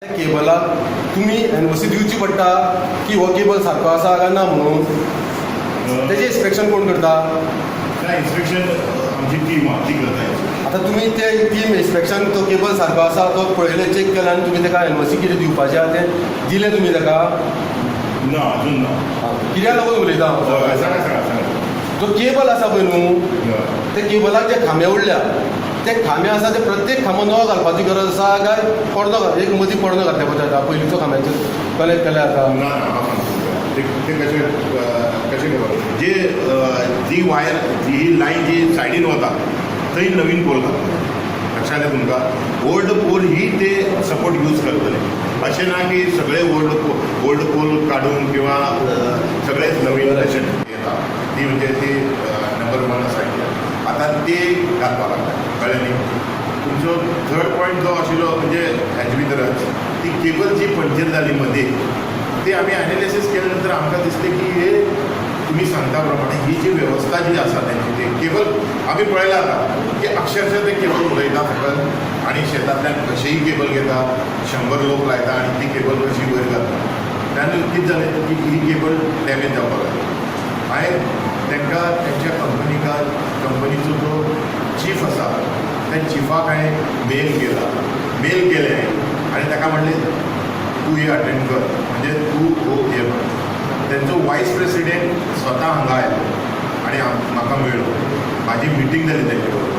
केबलाक तुमी एनओसी दिवची पडटा की हो केबल सारको आसा काय ना म्हणून. तेजें इन्स्पेक्शन कोण करता? ना, इन्स्पेक्शन आमची टीम आहा, ती करता inspection. आतां तुमी ते टीम इन्स्पेक्शन तो केबल सारको आसा तो पळयलें, चॅक केला आनी तुमी ताका एनओसी कितें दिवपाचें आहा तें दिलें तुमी ताका? ना, अजून ना. कित्याक लागून उलयता हांव? हय, सांगा सांगा सांगा. जो केबल आसा पळय न्हू, ते केबलाक जे खांबे उरल्या, ते खांबे आसा ते प्रत्येक खांबो नवो घालपाची गरज आसा काय पोरनो एक मदीं पोरनो घातल्या पडटा, जाता पयलींचो खांब्याचेर कनेक्ट केल्यार जाता? ना ना, हांव सांगता तुमकां. ते ते कशें खबर जे जी वायर ही लायन जी सायडीन वता थंय नवीन पोल घातला. लक्षात येता तुमकां? ओल्ड पोल ही ते सपोर्ट यूज करतले. अशें ना की सगळे ओल्ड पोल काडून किंवा सगळेच नवीन अशें येता. ती म्हणजे ती नंबर वन आसा. आतां ते घालपाक लागता, कळ्ळें न्ही? तुमचो थर्ड पॉयंट जो आशिल्लो, म्हणजे हेजे भितरच ती केबल जी पंचर जाली मदीं, ती आमी एनालिसीस केल्या नंतर आमकां दिसलें की हे तुमी सांगता प्रमाणे ही जी वेवस्था जी आसा तेंची, ती केबल आमी पळयला आतां की अक्षरशः ते केबल उडयता सकयल आनी शेतांतल्यान कशेंय केबल घेता, 100 लोक लायता आनी ती केबल कशी वयर घालता. त्यान कितें जालें की ही केबल डॅमेज जावपाक लागली. हांवें तांकां तेंच्या कंपनीक, कंपनीचो जो चीफ आसा त्या चिफाक हांवें मेल केला. मेल केलें हांवें आनी ताका म्हणलें, तूं हे अटेंड कर, म्हणजे तूं हो हे कर. तेंचो वायस प्रेसिडेंट स्वता हांगा आयलो आनी म्हाका मेळ्ळो. म्हाजी मिटींग जाली तेंचे बरोबर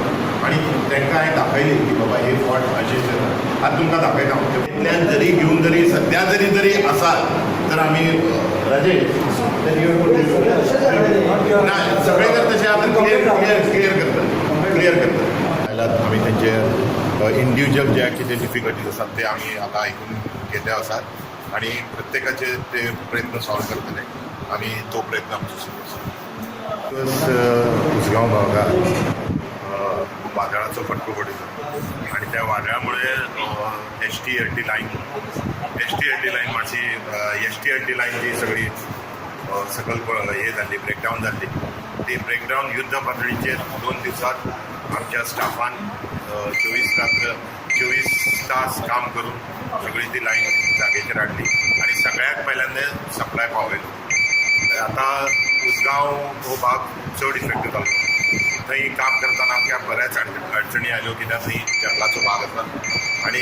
आनी तांकां हांवें दाखयली की बाबा, हे फॉल्ट अशें अशें. आतां तुमकां दाखयता हांव. इतल्यान जरी घेवन जरी सद्या जरी जरी आसा तर आमी राजेश ना, सगळे जर तशें आसा, क्लियर क्लियर क्लियर करता, क्लियर करता. आयलात, आमी तेंचे इंडिविज्युअल जे कितें डिफिकल्टीज आसात ते आमी आतां आयकून घेतले आसात आनी प्रत्येकाचे ते प्रयत्न सॉल्व करतले. आमी तो प्रयत्न आमचो सुरू आसा. प्लस उसगांव भागात वादळाचो फटको पडिल्लो आनी त्या वादळामुळे HT LT line, HT LT line मातशी, एचटीएलटी लायन जी सगळी सकल हे जाल्ली, ब्रेकडावन जाल्ली. ती ब्रेकडावन युद्ध पातळीचेर 2 दिवसात आमच्या स्टाफान 24 रात्र 24 तास काम करून सगळी ती लायन जागेचेर हाडली आनी सगळ्यात पहिल्यांदा सप्लाय पावयलो. आता उसगांव हो भाग चड इफेक्ट जालो. थंय काम करतना आमकां बऱ्याच अडचणी आयल्यो, कित्याक थंय जंगलाचो भाग आसा आनी